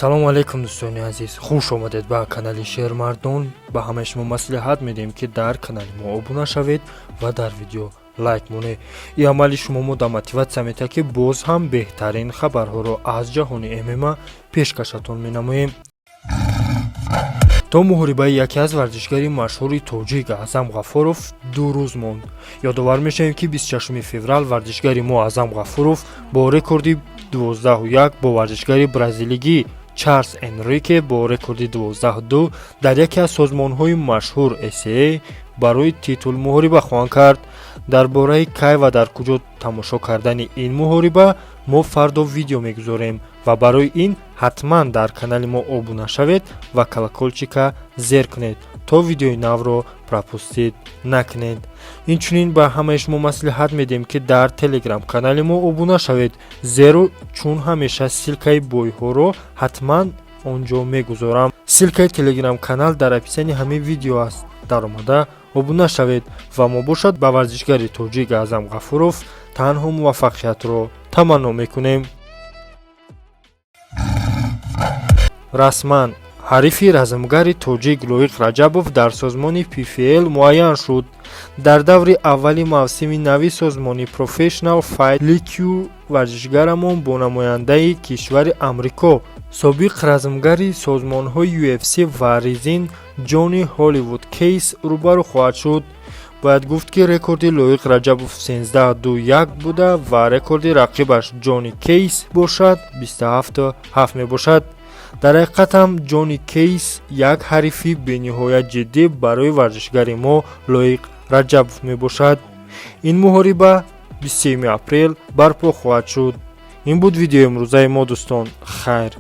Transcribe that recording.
Салому алайкум, дӯстони азиз, хуш омадед ба канали Шермардон. Ба ҳамаи шумо маслиҳат медиҳем, ки дар канали мо обуна шавед ва дар видео лайк монед. Ин амали шумо мо да мотиватсия метиҳад, ки боз ҳам беҳтарин хабарҳоро аз ҷаҳони ММА пешкашатон менамоем. То муҳорибаи яке аз варзишгари машҳури тоҷик Аъзам Ғафуров 2 рӯз монд. Ёдовар мешавем, ки 26 феврал варзишгари мо Аъзам Ғафуров бо рекорди 12-1 бо варзишгари бразилигӣ Чарлз Энрике бо рекорди 12-2 дар яке аз созмонҳои машҳур ACA барои титул муҳориба хоҳанд кард. Дар бораи кай ва дар куҷо тамошо кардани ин муҳориба мо фардо видео мегузорем ва барои ин ҳатман дар канали мо обуна шавед ва колокольчика зер кунед, то видеои навро пропустить накунед. Инчунин ба ҳамаи шумо маслиҳат медиҳем, ки дар телеграм канали мо обуна шавед, зеро чун ҳамеша ссылкаи бойҳоро ҳатман он ҷо мегузорам. Ссылкаи телеграм канал дар описании ҳамин видео аст, даромада обуна шавед. Ва мо бошад ба варзишгари тоҷик Аъзам Ғафуров танҳо муваффақиятро таманно мекунем. Расман ҳарифи размгари тоҷик Лоиқ Раҷабов дар созмони ПФЛ муайян шуд. Дар даври аввали мавсими нави созмони Professional Fight League варзишгарамон бо намояндаи кишвари Амрико, собиқ размгари созмонҳои UFC ва Ризин, Ҷони Ҳолливуд Кейс рӯбарӯ хоҳад шуд. Бояд гуфт, ки рекорди Лоиқ Раҷабов 13-2-1 буда ва рекорди рақибаш Ҷони Кейс бошад 27-7 мебошад. Дар ҳақиқат ҳам Ҷони Кейс як ҳарифи бениҳоят ҷиддӣ барои варзишгари мо Лоиқ Раҷабов мебошад. Ин муҳориба 23 апрел барпо хоҳад шуд. Ин буд видеои имрӯзаи мо, дӯстон. Хайр.